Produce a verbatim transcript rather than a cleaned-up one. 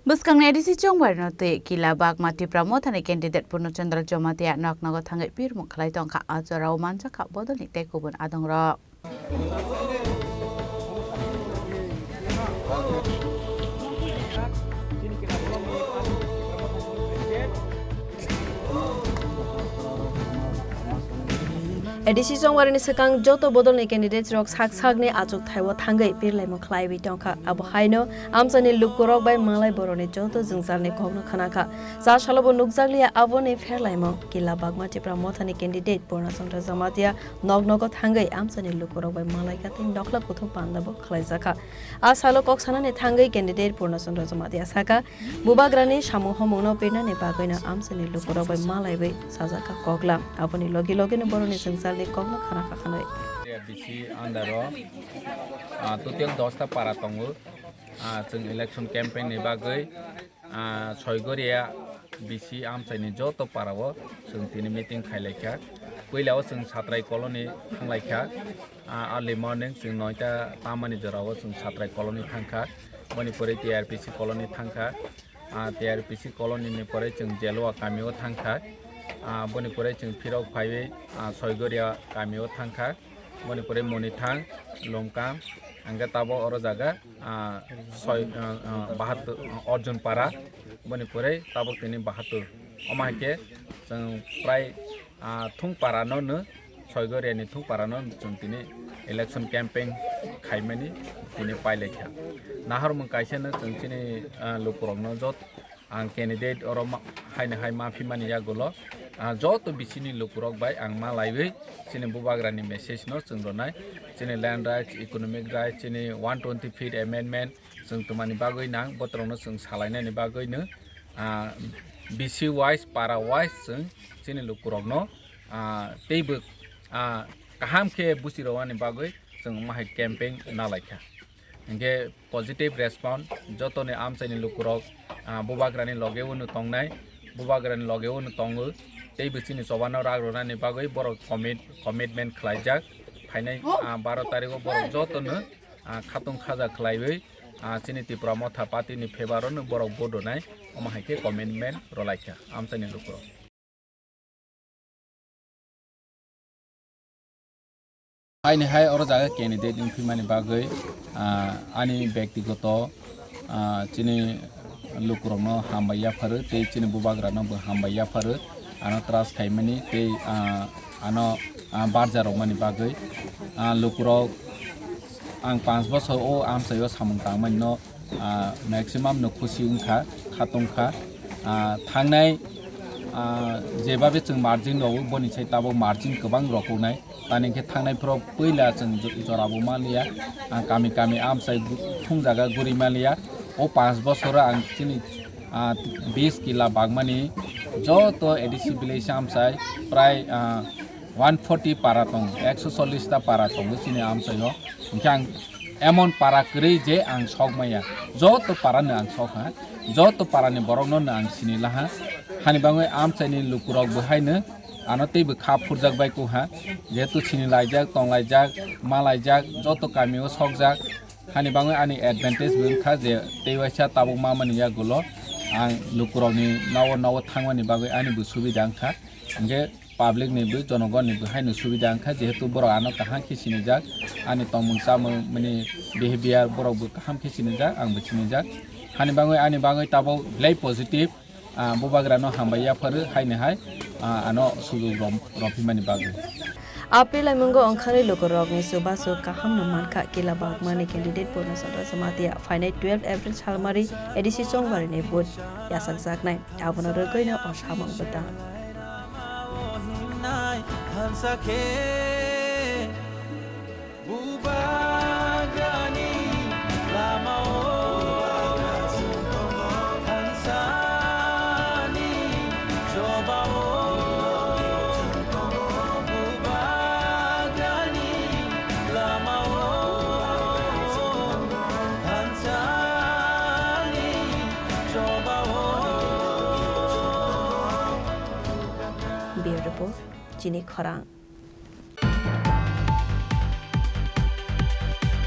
Bwskangni A D C chongbarino twi Kila Bagma Tipra Mothani candidate Purno Chandra Jamatia nok nogo thangwi pirmung khlai tongkha. A jorao manjakha bodolni tei kubun adongrok. A D C chongbarini swkang joto bodolni candidates rok sak sakni achukthai-o thangwi pirlaimung khlaiwi tongkha. Abo haino amchaini lukurok bai malai borokni joto jwngjalni kokno khnakha. Cha salobo nukjakliya aboni pherlaimung. Kila Bagma Tipra Mothani candidate Purna Chandra Jamatia nok nogo thangwi amchaini lukurok bai malaikha tei nokhla kuthum pandabo khlaijakha. A salo kok sanani thangwi candidate Purna Chandra Jamatia sakha, Bubagrani samung homungno pirnani bagwino amchaini lukurok bai malaiwi sajakha koklam. Aboni logi logino borokni jwngjalni kokno khana kha khanwi. A D C under o, ah, total dos ta para tongo. Ah, chwng election campaign ni bagwi, ah, Soigoria B C amchaini joto para o chwng tini meeting khailaikha. Puila o chwng Satrai colony thanglaikha. Ah, early morning chwng noita tamani jora o chwng Satrai colony thangkha. Boni pore T R P C colony thangkha. Ah, T R P C colony ni pore chwng Jelua kami o thangkha. Ah, boni pore chwng phirok phaiwi, ah, Soigoria kami o thangkha. Boni pore Monithang, Lomkam, hingke tabo oro jaga, ah, soi, ah, ah, bahattur, ah, Arjun Para, boni pore tabok tini bahattur. Omo hai khe chwng prai, ah, Thung Para no no, Soigoria ni Thung Para no chwng tini election campaign khaimani tini pailaikha. Nahar mung kaisa no chwng chini, ah, lukurok no jot Ang candidate oro ma-, haino hai ma phimani yagulo, ah, joto bisini lukurok bai ang ma laiwi chini bubagrani message no chwng rwnai. Chini land rights, economic rights, chini one twenty fifth amendment chwng twmani bagwi nang, botorokno chwng salainani bagwino, ah, B C wise, para wise chwng chini lukurokno, ah, teibo, ah, kaham khe buchiroknani bagwi chwng omo hai campaign nalaikha. Hingke positive response, jotoni amchaini lukurok, ah, bubagrani loge unu tongnai, bubagrani loge unu tongo, tei bisini chobano rak rwnani bagwi borok commit-, commitment khlaijak. Phainai, ah, baro tarikgo borok jotono, ah, khatung khaja khlaiwi, ah, chini Tipra Motha Party ni favour o no borok vote rwnai, omo hai khe commitment rwlaikha amchaini lukurok. Haini hai oro jaga candidate wng phimani bagwi, ah, ani bektigoto, ah, chini lukurokno hambai yapharo tei chini bubagrano bo hambai yapharo, ano trust khaimani tei, ah, ano, ah, barja rwmani bagwi. Ah, lukurok ang panch bosor o amchaio samung tangmani no, ah, maximum no khusi wngkha, khatungkha. Ah, thangnai, ah, jebabe chwng margin rwo, boni sai tabuk margin kwbang rokoknai. Tani khe thangnai phoro puila chwng jo-, jorabo manliya. Ah, kami kami amchai gu-, thung jaga guri manliya. O panch bosoro ang chini, ah, bis kila bagmani joto A D C village amchai prai, ah, one forty para tongo, ekso chollish ta para tongo chini amchaio. Hingke ang emon para kwrwi je ang sok maya. Joto para no ang sok ha. Joto para ni borok no no ang sini laha. Hani bangwi amchai ni lukurok bo haino ano teibo kha phurjak bai kuha. Jehetu sini laijak, tong laijak, ma laijak, joto kami o sokjak. Hani bangwi ani advantage bo wngkha je tei waisa tabuk ma mani yagulo ang lukurok ni nogo nogo thangmani bagwi ani bo subida wngkha. Hingke public ni bo, jonogon ni bo haino subida wngkha, jehetu borok ano kaham khe sinijak, ani tongmung chamung mani behavior borok bo kaham khe sinijak, ang bo sinijak. Hani bangwi, ani bangwi tabuk belai positive, ah, bubagrano hambai yapharo, haini hai, ah, ano sujok rom-, rophimani bagwi. A pelaimung o wngkharwi lukurokni chubachu kahamno mankha, kila bagmani candidate Purna Chandra Jamatia phainai twelve April salmari A D C chongbarini vote yachakjaknai. Abono rwgwino o samung bwtang. Bureau Report, Chini Khorang.